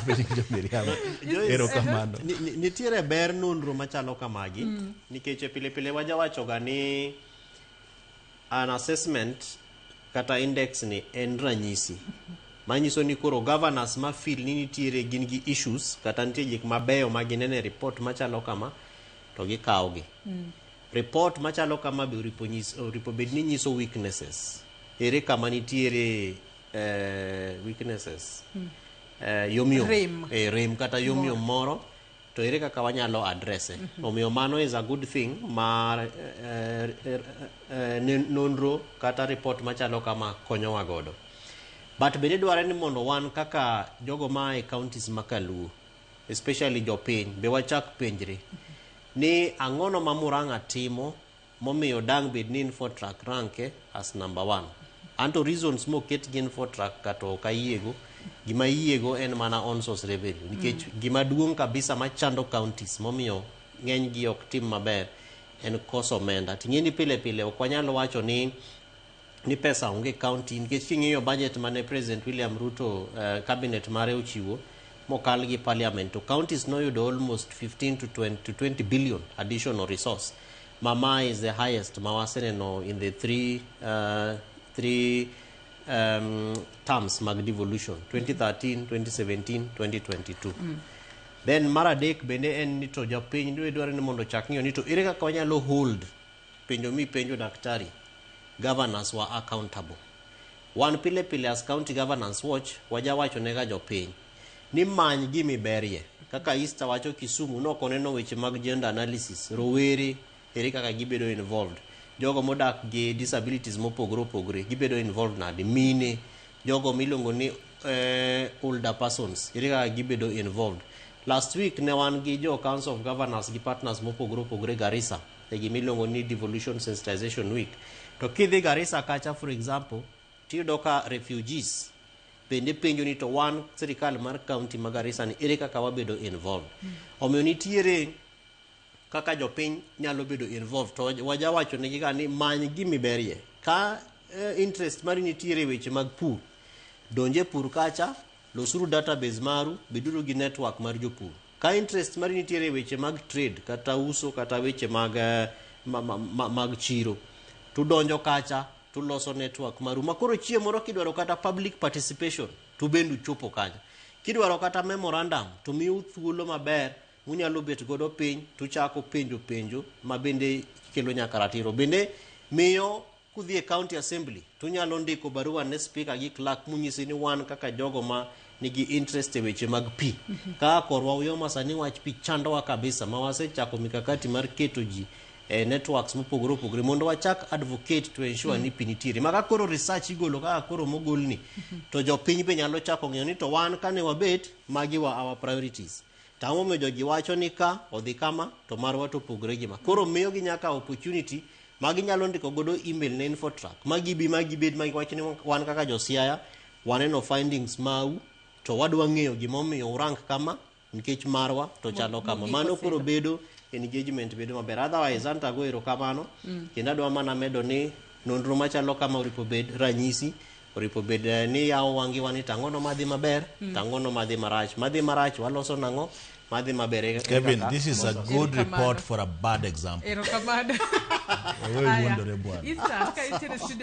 Penj jo-Miriambo. Erokamano. Nitiere ber nonro machalo kamagi nikech pile pile wajawachoga ni an assessment kata index ni en ranyisi manyiso ni koro governors ma feel ni nitiere gin gi issues kata nitie gik mabeyo ma gineno e report machalo kama to gikawogi. Report machalo kama be oripo, oripo bed ni nyiso weaknesses. Ere kama nitiere weaknesses? Yomyom. Rem. Rem kata yomyom moro to ere kaka wanyalo address e. Omiyo mano is a good thing mar nonro kata report machalo kama konyowa godo. But bende dwarore ni mondo wan kaka jogo ma e counties ma kaluo, especially jopiny, be wachak penjre ni ang'ono ma Murang'a timo momiyo dang' bed ni Infotrack ranke as number one. Anto reasons moket gi Infotrack kata ok ayiego, gima ayiego en mana on source revenue nikech gima duong' kabisa machando counties momiyo ng'eny gi ok tim maber en koso omenda. Ting'e ni pile pile ok wanyal wacho ni pesa onge county nikech king'iyo budget mane President William Ruto cabinet mare ochiwo mokal gi parliament to counties noyudo almost 15 to 20, to 20 billion additional resource. Mama is the highest ma waseneno in the three terms mag devolution 2013, 2017, 2022. Then mar adek bende en ni to jopiny dwaro ni mondo ochak ng'iyo ni to ere kaka wanyalo hold penjo mipenjo daktari governors were accountable. Wan pile pile as County Governance Watch wajawacho nega jopiny ni many gimiberie kaka Easter wacho Kisumu nok oneno weche mag gender analysis rowere ere kaka gibedo involved jogo modak gi disabilities mopogore opogore gibedo involved nade mine jogo miluongo ni older persons ere kaka gibedo involved. Last week ne wan gi jo Council of Governors gi partners mopogore opogore Garissa e gimiluongo ni Devolution Sensitization Week. To kidhi Garissa kacha, for example, tiyudo ka refugees bende penjo ni to wan sirikal mar county ma Garissa ni ere kaka wabedo involved. Omiyo nitiere kaka jopiny nyalo bedo involved to wajawacho negi ga ni many gimiberie ka interest mari nitiere e weche mag pur, donje pur kacha, losuru database maru, beduru gi network mar jopur. Ka interest mari nitiere e weche mag trade kata uso kata weche mag, mag chiro, tudonjo kacha tuloso network maru ma koro chieng' moro kidwaro kata public participation to bende uchopo kanyo. Kidwaro kata memorandum to miu thuolo maber munyalo bet godo piny tuchako penjo penjo ma bende kelo nyaka ratiro. Bende miyo kudhi e county assembly tunyalo ndiko barua ne speaker gi clerk munyisi ni wan kaka jogo ma nigi interest e weche mag pi kaka korwa Uyoma sani wach pi chandowa kabisa ma wasechako mikakati mar keto ji e networks mopogore opogore mondo wachak advocate to ensure ni pi nitiere. Maka koro research igolo kaka koro mogolni to jopiny be nyalo chako ng'eyo ni to wan kane wabet magi wa our priorities to ang'o momiyo jogi wacho ni ka odhi kama to marwa to opogore gi ma. Koro miyogi nyaka opportunity ma ginyalo ndiko godo email ne Infotrack ma gibi ma gibed ma giwach ni wan kaka jo Siaya waneno findings mau to wadwa ng'eyo gimomiyo urank kama nikech marwa to chalo kama. Mogik mano koro osiro. Bedo engagement bedo maber. Otherwise anto ago erokamano kendo adwa mana medo ni nonro machalo kama oripo bed ranyisi, oripo bed ni yawo wang'iwa ni tang'ono madhi maber, tang'ono madhi marach, madhi marach waloso nang'o, madhi maber Kevin, kaka this is a good Erokamano. report for a bad example. Erokamano. Wewe Aya. wuondore bwana. Isa, ka intiere studio.